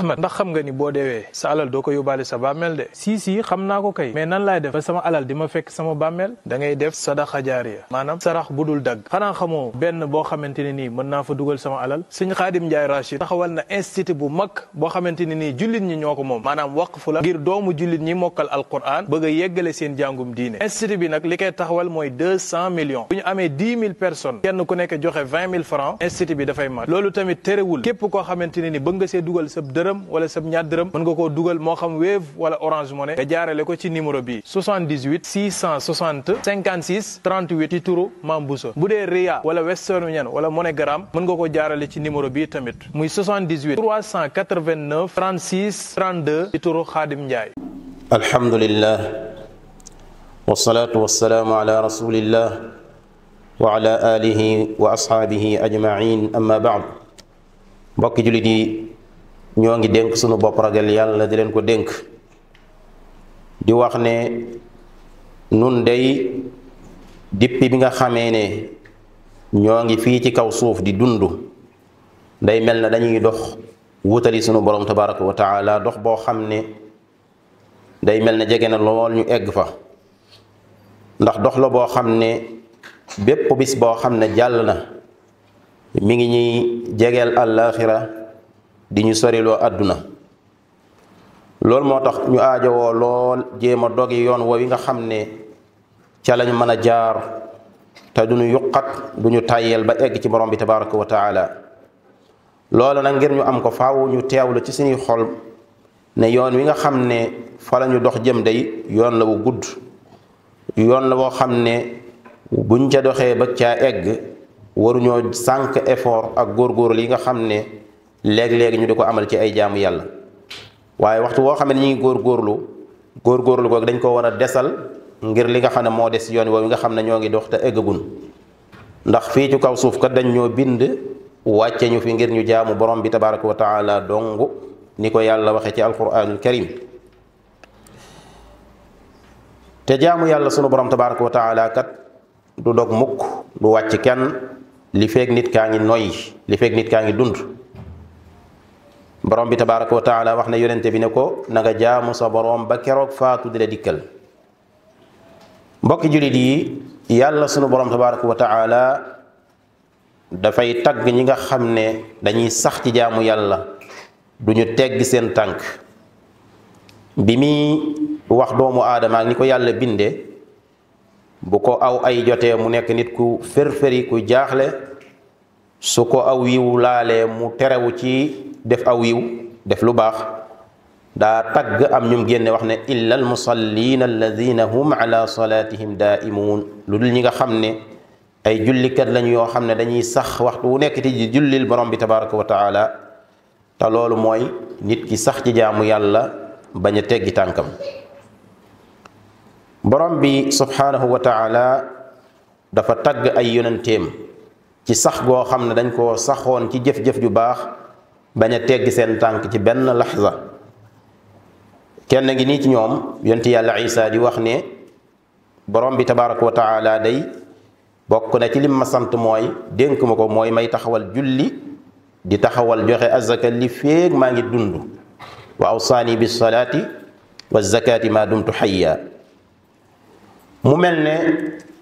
Ahmad ndax xam nga ni boo deewee sa alal doo ko yóbbaale sa bàmmeel de. si xam naa ko kay mais nan laay def ba sama alal di ma fekk sama bàmmeel. da ngay def sadaqa jaariya maanaam sarax bu dul dagg. xanaa xamoo benn boo xamante ne nii mën naa fa dugal sama alal. Sëñ Xaadim Njaay Rachid taxawal na institut bu mag boo xamante ne nii jullit ñi ñoo ko moom maanaam waqfu la ngir doomu jullit ñi mokkal alquran bëgg a yeggale seen jàngum diine. institut bi nag li koy taxawal mooy 200 millions bu ñu amee 10 000 personnes kenn ku nekk joxe 20 000 francs institut bi dafay mat. loolu tamit terewul képp koo xamante ne ni bëgg nga see dugal sab dërëm wala sab ñaar dërëm mën nga koo dugal moo xam Wave wala Orange Money nga jaarale ko ci numéro bi 78 660 56 38 ci turu Mame Bousso. bu dee Ria wala Western Union wala MoneyGram mën nga ko jaarale ci numéro bi tamit muy 78 389 36 32 ci turu Xaadim Njaay. alhamdulillah wasalaatu wasalaamu ala rasulillah wa ala alihi wa ashaabihi ajmain amma baad. mbokki jullit yi ñoo ngi dénk sunu bopp ragal yàlla di leen ko dénk di wax ne nun day dippi bi nga xamee ne ñoo ngi fii ci kaw suuf di dund day mel na dañuy dox wutali sunu borom tabaraka wa taala dox boo xam ne day mel na jege na lool ñu egg fa ndax dox la boo xam ne bépp bis boo xam ne jàll na mi ngi ñuy jegeel àllaaxira di ñu soriloo àdduna. loolu moo tax ñu aajowoo lool jéem a dogi yoon woowu nga xam ne ca lañ mën a jaar te duñu yuqat duñu tàyyeel ba egg ci borom bi tabaraka wa taala. loolu nag ngir ñu am ko faaw ñu teewlu ci suñuy xol ne yoon wi nga xam ne fa la ñu dox jëm day yoon la wu gudd yoon la boo xam ne buñ ca doxee ba caa egg waruñoo sànq effort ak góorgóorlu yi nga xam ne léeg-léegi ñu di ko amal ci ay jaamu yàlla. waaye waxtu woo xam ne ñu ngi góorgóorlu googu dañ ko war a desal ngir li nga xam ne moo des yoon woowu nga xam ne ñoo ngi dox te eggagun. ndax fii ci kaw suuf kat dañ ñoo bind wàcce ñu fi ngir ñu jaamu borom bi tabaraka wa taala dong ni ko yàlla waxe ci alquranul karim. te jaamu yàlla sunu borom tabaraka wa taala kat du dog mukk du wàcc kenn li feeg nit kaa ngi noyyi li feeg nit kaa ngi dund. borom bi tabaraka wa taala wax na yonente bi ne ko na nga jaamu sa borom ba keroog faatu di la dikkal. mbokki jullit yi yàlla sunu borom tabaraka wa taala dafay tagg ñi nga xam ne dañuy sax ci jaamu yàlla duñu tegg seen tànk. bi muy wax doomu aadama ak ni ko yàlla binde bu ko aw ay jotee mu nekk nit ku fër-fëri ku jaaxle su ko aw yiw laalee mu terewu ci def aw yiw def lu baax daa tagg am ñum génne wax ne illa al musallina alladina hum ala salatihim daimun lu dul ñi nga xam ne ay jullikat lañu yoo xam ne dañuy sax waxtu wu nekk ti jullil borom bi tabaraka wa taala. te loolu mooy nit ki sax ci jaamu yàlla bañ a teggi tànkam. borom bi subhanahu wa taala dafa tagg ay yonenteem ci sax goo xam ne dañ koo saxoon ci jëf-jëf ju baax bañ a teggi seen tànk ci benn laxza. kenn ngi nii ci ñoom yonti yàlla Isa di wax ne borom bi tabaraka wa taala day bokk na ci lim ma sant mooy dénk ma ko mooy may taxawal julli di taxawal joxe azaka li féeg maa ngi dund wa awsaani bis salaati wa zakati ma dumtu hayya. mu mel ne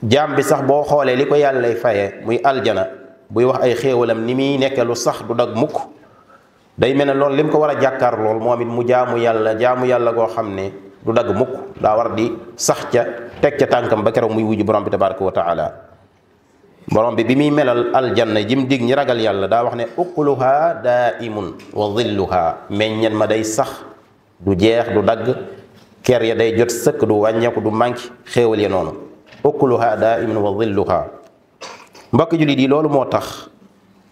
jaam bi sax boo xoolee li ko yàllay faye muy aljana buy wax ay xéewalam ni muy nekk lu sax du dag mukk day mel ne loolu lim ko war a jàkkaar lool moom it mu jaamu yàlla goo xam ne du dagg mukk daa war di sax ca teg ca tànkam ba keroog muy wuju borom bi tabaraka wa taala. borom bi muy melal aljanna jim dig ñi ragal yàlla daa wax ne ukuluha daimun wa dhilluha meññen ma day sax du jeex du dagg ker ya day jot sëkk du wàññeeku du manki xéewal ya noonu ukuluha daimun wa dhilluha. mbokk jullit yi loolu moo tax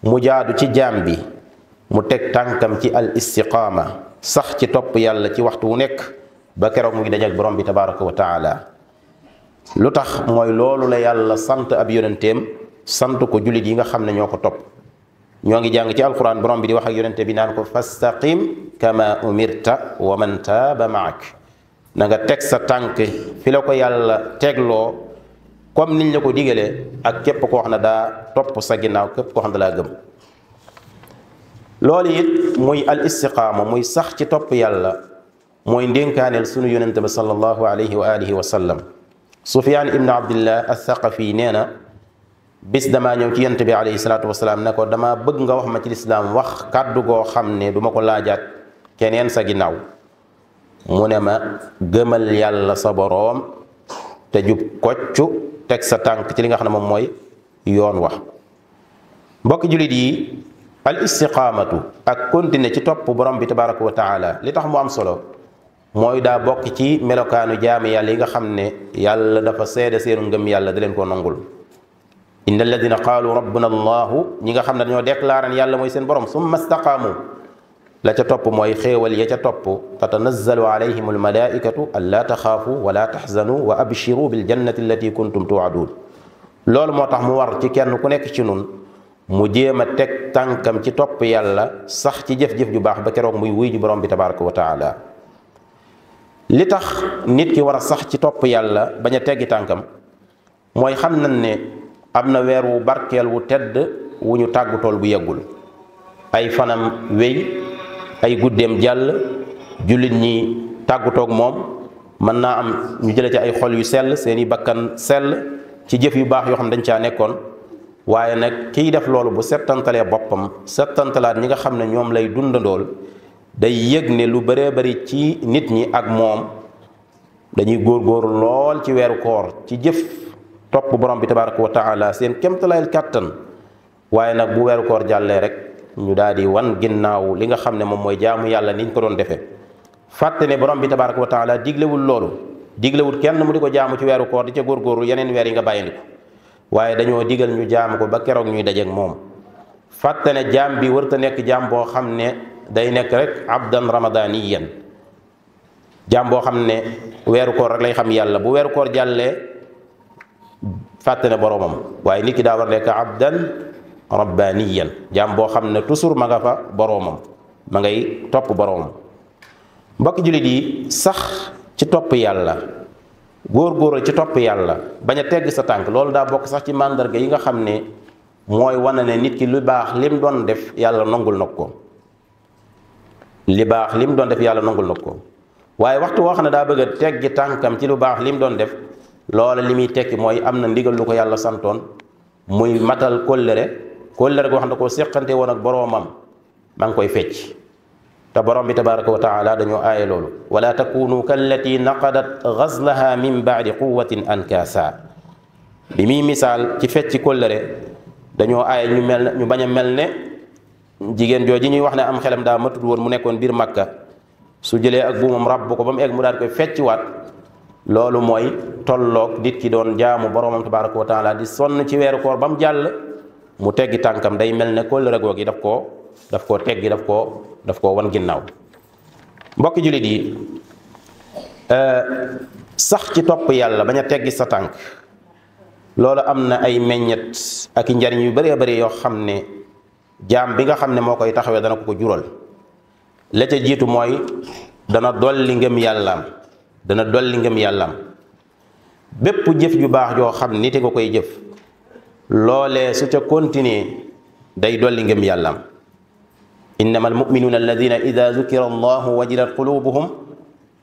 mu jaadu ci jaam bi mu teg tànkam ci al istiqaama sax ci topp yàlla ci waxtu wu nekk ba keroog mu ngi dajeek borom bi tabaraka wa taala. lu tax mooy loolu la yàlla sant ab yonenteem sant ko jullit yi nga xam ne ñoo ko topp. ñoo ngi jàng ci alquran borom bi di wax ak yonente bi naan ko fastaqim kama umirta wa man taaba maak. na nga teg sa tànk fi la ko yàlla tegloo comme niñ la ko digalee ak képp koo xam ne daa topp sa ginnaaw képp koo xam ne laa gëm. loolu it muy al istiqaama muy sax ci topp yàlla mooy ndénkaaneel sunu yonente ba sallallahu alayhi wa alihi wa sallam. Sufyaan ibnu abdillah athaqafi nee na bis damaa ñëw ci yonente bi alayhi salaatu wasalaam ne ko dama bëgg nga wax ma ci lislaam wax kàddu goo xam ne du ma ko laajaat keneen sa ginnaaw. mu ne ma gëmal yàlla sa boroom te jub koccu teg sa tànk ci li nga xam ne moom mooy yoon wax. mbokki jullit yi al istiqaamatu ak continuer ci topp borom bi tabaraka wa taala li tax mu am solo mooy daa bokk ci melokaanu jaami yàlla yi nga xam ne yàlla dafa seede seenu ngëm yàlla da leen koo nangul. inna alladina qaalu rabbuna allahu ñi nga xam ne dañoo déclaré yàlla mooy seen borom summa staqaamu la ca topp mooy xéewal ya ca topp tatanazzalu alayhim almalaikatu an laa taxaafu wala taxzanu wa abshiru biljannati allati kuntum tuadun. loolu moo tax mu war ci kenn ku nekk ci nun mu jéem a teg tànkam ci topp yàlla sax ci jëf-jëf ju baax ba keroog muy wuy ji borom bi tabaraka wa taala. li tax nit ki war a sax ci topp yàlla bañ a teggi tànkam mooy xam nañ ne am na weer wu barkeel wu tedd wu ñu tàggu tool bu yeggul. ay fanam wéy ay guddeem jàll jullit ñi tàggutoog moom mën naa am ñu jële ci ay xol yu sell seeni bakkan sell ci jëf yu baax yoo xam dañ caa nekkoon. waaye nag kiy def loolu bu settantalee boppam settantalaat ñi nga xam ne ñoom lay dundandool day yëg ne lu bëree bari ci nit ñi ak moom dañuy góorgóorlu lool ci weeru koor ci jëf topp borom bi tabaraka wa taala seen kémtalayel kàttan. waaye nag bu weeru koor jàllee rek ñu daal di wan ginnaaw li nga xam ne moom mooy jaamu yàlla niñ ko doon defee. fàtte ne borom bi tabaraka wa taala diglewul loolu diglewul kenn mu di ko jaamu ci weeru koor di ca góorgóorlu yeneen weer yi nga bàyyindi ko. waaye dañoo digal ñu jaam ko ba keroog ñuy dajeek moom. fàtte ne jaam bi wërta nekk jaam boo xam ne day nekk rek abdan ramadaniyan jaam boo xam ne weeru koor rek lay xam yàlla bu weeru koor jàllee fàtte ne boroomam. waaye nit ki daa war nekk abdan rabbaniyan jaam boo xam ne toujours ma nga fa boroomam ma ngay topp boroomam. mbokki jullit yi sax ci topp yàlla góor-góoral ci topp yàlla bañ a tegg sa tànk loolu daa bokk sax ci màndarga yi nga xam ne mooy wane ne nit ki lu baax lim doon def yàlla nangul na ko. li baax lim doon def yàlla nangul na ko waaye waxtu woo xam ne daa bëgg a teggi tànkam ci lu baax lim doon def loola li muy tekki mooy am na ndigal lu ko yàlla santoon muy matal kóllëre goo xam ne koo séqante woon ak boroomam maa ngi koy fecc. te borom bi tabaraka wa taala dañoo aaye loolu wala takunu kallati naqadat gazlaha min baadi quwatin ankaasa. bi muy misaal ci fecc kóllëre dañoo aaye ñu bañ a mel ne jigéen jooji ñuy wax ne am xelam daa matut woon mu nekkoon biir Makka su jëlee ak buumam ràbb ko ba mu egg mu daal koy fecc waat. loolu mooy tolloog nit ki doon jaamu boromam tabaraka wa taala di sonn ci weeru koor ba mu jàll mu teggi tànkam day mel ne kóllëre googi daf koo teggi daf koo wan ginnaaw. mbokki jullit yi sax ci topp yàlla bañ a teggi sa tànk loolu am na ay meññet ak i njariñ yu bëree bëri yoo xam ne jaam bi nga xam ne moo koy taxawee dana ko jural. la ca jiitu mooy dana dolli ngëm yàllaam bépp jëf ju baax joo xam nit nga koy jëf loolee su ca continuer day dolli ngëm yàllaam. innama almuminuuna alladina ida dukira allahu wajilat qulubuhum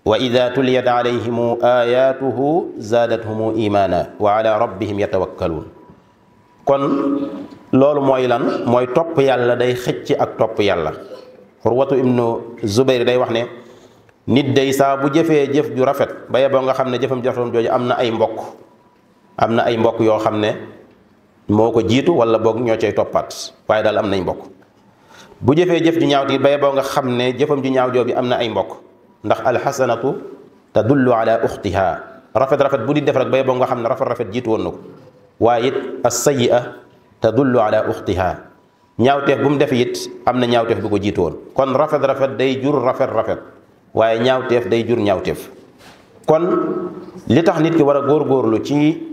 wa ida tuliyat alayhim ayatuhu zaadathum imana wa ala rabbihim yatawakkaluun. kon loolu mooy lan mooy topp yàlla day xëcc ak topp yàlla. Urwatu ibnu Zubayr day wax ne nit day saa bu jëfee jëf ju rafet ba yeboo nga xam ne jëfam ju rafet jooju am na ay mbokk yoo xam ne moo ko jiitu wala boog ñoo cay toppaat waaye daal am nañ mbokk. bu jëfee jëf ju ñaaw ti ba yeboo nga xam ne jëfam ju ñaaw jooju am na ay mbokk ndax alxasanatu tadullu ala uxtiha rafet bu di def rek ba yeboo nga xam ne rafet jiitu woon na ko waaye it as-sayyi'a tadullu ala uxtiha ñaawteef bu mu def it am na ñaawteef bu ko jiitu woon kon rafet day jur rafet waaye ñaawteef day jur ñaawteef. kon li tax nit ki war a góorgóorlu ci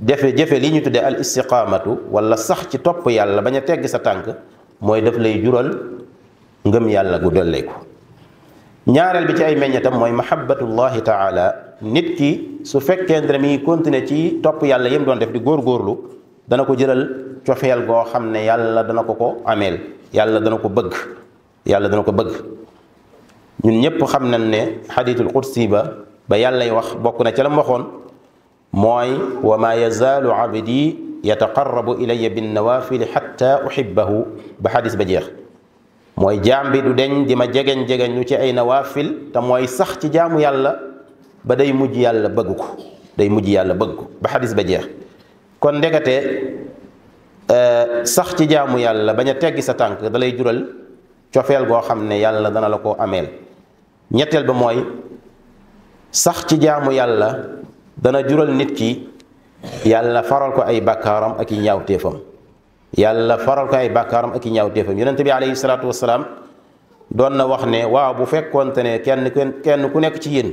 jëfe li ñu tuddee al istiqaamatu wala sax ci topp yàlla bañ a tegg sa tànk mooy daf lay jural ngëm yàlla gu dolleeku. ñaareel bi ci ay meññetam mooy mahabbatullahi taala nit ki su fekkee ne mi ngi continuer ci topp yàlla yëm doon def di góorgóorlu dana ko jëral cofeel goo xam ne yàlla dana ko ameel yàlla dana ko bëgg yàlla dana ko bëgg. ñun ñépp xam nañ ne xadiisul qudsi ba yàllay wax bokk na ca la mu waxoon mooy wa ma yazaalu abdi yataqarrabu ilayya binnawaafili xatta uhibbahu ba xadis ba jeex. mooy jaam bi du deñ di ma jegeñ lu ci ay nawaafil te mooy sax ci jaamu yàlla ba day mujj yàlla bëgg ko ba xadis ba jeex. kon ndekete sax ci jaamu yàlla bañ a teggi sa tànk da lay jural cofeel goo xam ne yàlla dana la ko ameel. ñetteel ba mooy sax ci jaamu yàlla dana jural nit ki yàlla faral ko ay bàkkaaram ak i ñaawteefam yonent bi alayhi salaatu wasalaam doon na wax ne waaw bu fekkoonte ne kenn ku nekk ci yéen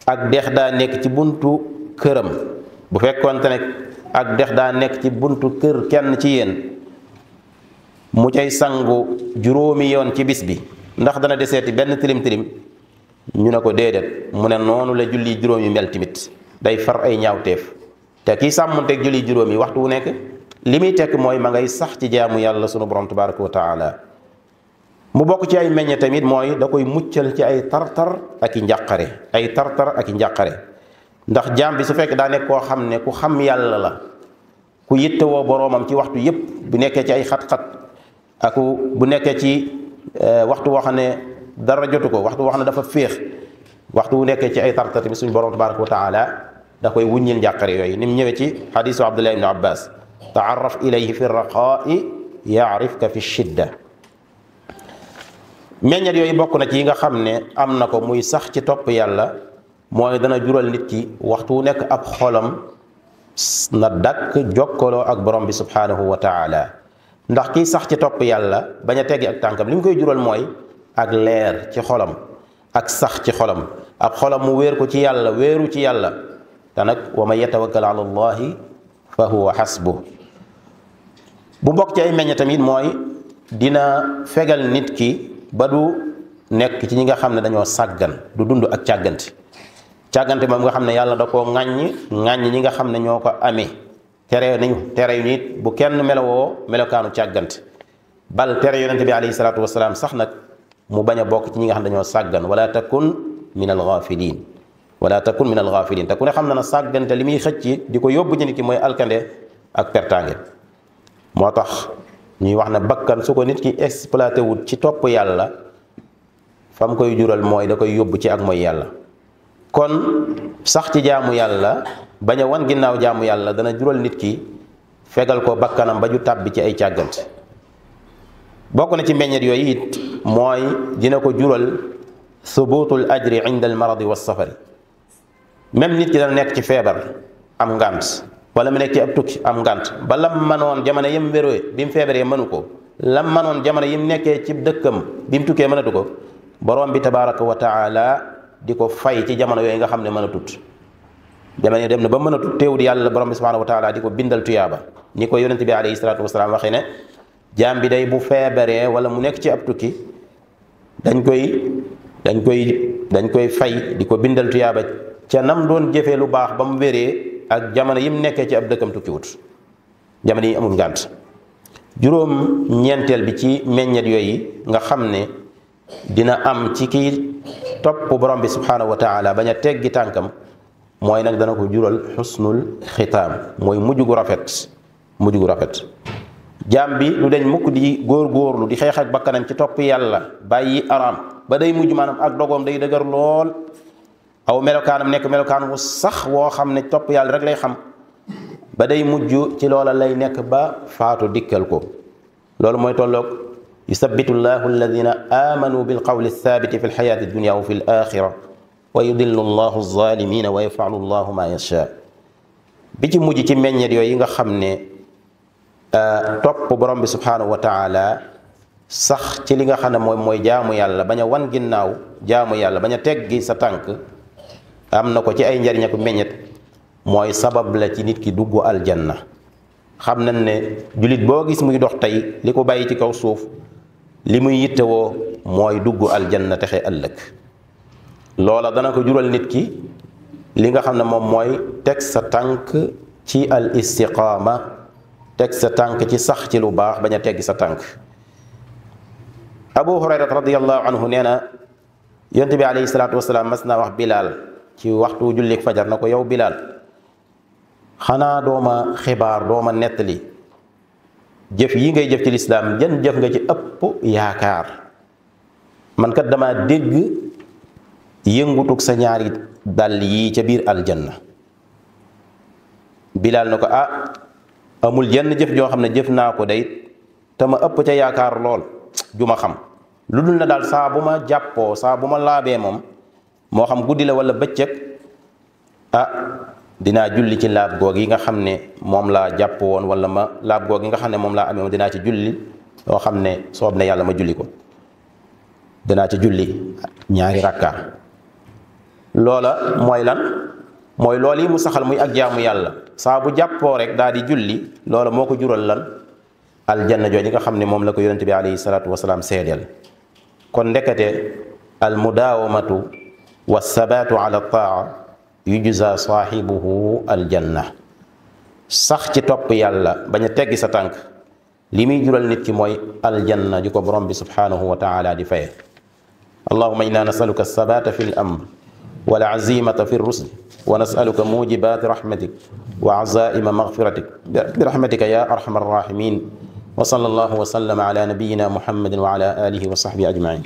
ak dex daa nekk ci buntu këram bu fekkoonte ne ak dex daa nekk ci buntu kër kenn ci yéen mu cay sangu juróomi yoon ci bis bi ndax dana deseeti benn tilim ñu ne ko déedéet mu ne noonu la julli juróom yi mel tamit day far ay ñaawteef te kii sàmmonteeg julli juróom yi waxtu wu nekk li muy tekk mooy ma ngay sax ci jaamu yàlla sunu borom tabaraka wa taala. mu bokk ci ay meññe tamit mooy da koy muccal ci ay tartar ak i njàqare ndax jaam bi su fekk daa nekk koo xam ne ku xam yàlla la ku yittewoo boroomam ci waxtu yépp bu nekkee ci ay xat-xat ak bu nekkee ci waxtu woo xam ne dara jotu ko waxtu woo xam ne dafa féex waxtu wu nekkee ci ay tartar tamit suñu borom tabaraka wa taala da koy wuññil njàqare yooyu ni mu ñëwee ci xadiisu Abdullah ibn Abbas taarraf ilayhi fi raqaa'i yaarifka fi shidda. meññet yooyu bokk na ci yi nga xam ne am na ko muy sax ci topp yàlla mooy dana jural nit ki waxtu wu nekk ab xolam na dakk jokkaloo ak borom bi subhanahu wa taala ndax kii sax ci topp yàlla bañ a teggi ak tànkam li mu koy jural mooy ak leer ci xolam ak sax ci xolam ab xolam mu wéer ko ci yàlla wéeru ci yàlla te nag wa man yatawakkal ala allahi fa huwa xasbu. bu bokk ci ay meññe tamit mooy dina fegal nit ki ba du nekk ci ñi nga xam ne dañoo sàggan du dund ak càggante moom nga xam ne yàlla da koo ŋàññ ñi nga xam ne ñoo ko amee tere yu nit bu kenn melowoo melokaanu càggante bal tere yonente bi alayhi salaatu wasalaam sax nag mu bañ a bokk ci ñi nga xam ne dañoo sàggan wala takun min al ghafilin te ku ne xam na na sàggante li muy xëcc di ko yóbbu ci nit ki mooy alkande ak pertange. moo tax ñuy wax ne bakkan su ko nit ki exploité wut ci topp yàlla fa mu koy jural mooy da koy yóbbu ci ak mooy yàlla. kon sax ci jaamu yàlla bañ a wan ginnaaw jaamu yàlla dana jural nit ki fegal ko bakkanam ba ju tàbbi ci ay càggante. bokk na ci meññet yooyu it mooy dina ko jural subutul ajri inda al maradi wa safari. même nit ki dana nekk ci feebar am ngànt wala mu nekk ci ab tukki am ngànt ba lam manoon jamono yim wéree bi mu feebaree mënu ko lam manoon jamono yim nekkee ci dëkkam bi mu tukkee mënatu ko borom bi tabaraka wa taala di ko fay ci jamono yooyu nga xam ne mënatut jamono yi dem na ba mënatut teewul yàlla borom bi subhanahu wa taala di ko bindal tuyaaba ni ko yonente bi alayhi salaatu wasalaam waxee ne jaam bi day bu feebaree wala mu nekk ci ab tukki dañ koy fay di ko bindal tuyaaba ca nam doon jëfee lu baax ba mu wéree ak jamono yim nekkee ci ab dëkkam tukki wut jamono yi amul ngànt. juróom ñeenteel bi ci meññet yooyu nga xam ne dina am ci kii topp borom bi subhanahu wa taala bañ a teggi tànkam mooy nag dana ko jural xusnul xitaam mooy mujj gu rafet jaam bi lu deñ mukk di góor-góorlu di xeex ak bakkanam ci topp yàlla bàyyi araam ba day mujj maanaam ak dogoom day dëgër lool aw melokaanam nekk melokaan wu sax woo xam ne topp yàlla rek lay xam ba day mujj ci loola lay nekk ba faatu dikkal ko. loolu mooy tolloog yusabbitu llahu alladina amanu bilqawli thabiti fi lxayaati dunia wa fi l axira wa yudillu llahu zalimina wa yafalu llahu ma yasha. bi ci mujj ci meññet yooyu nga xam ne topp borom bi subhanahu wa taala sax ci li nga xam ne mooy jaamu yàlla bañ a wan ginnaaw jaamu yàlla bañ a teggi sa tànk am na ko ci ay njariñ ak meññet mooy sabab la ci nit ki dugg aljanna. xam nañ ne jullit boo gis muy dox tey li ko bàyyi ci kaw suuf li muy yittewoo mooy dugg aljanna texe ëllëg. loola dana ko jural nit ki li nga xam ne moom mooy teg sa tànk ci al istiqaama teg sa tànk ci sax ci lu baax bañ a teggi sa tànk. Abu Hurayra radiyallahu anhu nee na yonent bi alayhi salaatu wasalaam mas naa wax Bilaal ci waxtu jullik fajar na ko yow Bilaal xanaa dooma xibaar dooma nettali jëf yi ngay jëf ci lislaam jën jëf nga ci ëpp yaakaar man kat dama dégg yëngutug sa ñaari dàll yi ca biir aljanna. Bilaal na ko amul jenn jëf joo xam ne jëf naa ko day te ma ëpp ca yaakaar lool ju ma xam lu dul na daal saa bu ma jàppoo saa bu ma laabee moom moo xam guddi la wala bëccëg dinaa julli ci laab goog yi nga xam ne moom laa jàpp woon wala ma laab goog yi nga xam ne moom laa amee dinaa ci julli loo xam ne soob na yàlla ma julli ko dinaa ci julli ñaari rakka. loola mooy lan mooy loolu yi mu saxal muy ak jaamu yàlla saa bu jàppoo rek daal di julli loola moo ko jural lan aljanna jooju nga xam ne moom la ko yonente bi alayhi salaatu wasalaam seedeel. kon ndekete al mudaawamatu wa sabaatu ala taa yujza saaxibuhu aljanna. sax ci topp yàlla bañ a teggi sa tànk li muy jural nit ki mooy aljanna ju ko borom bi subhanahu wa taala di faye. allahuma inna nasaluka sabata fi l amr wal azimata fi rusd wa nasaluka mujibati rahmatik wa azaima maghfiratik bi rahmatika ya arhamar rahimin wa sallallahu wa sallama ala nabiyyina muhammadin wa ala alihi wa sahbihi ajmain.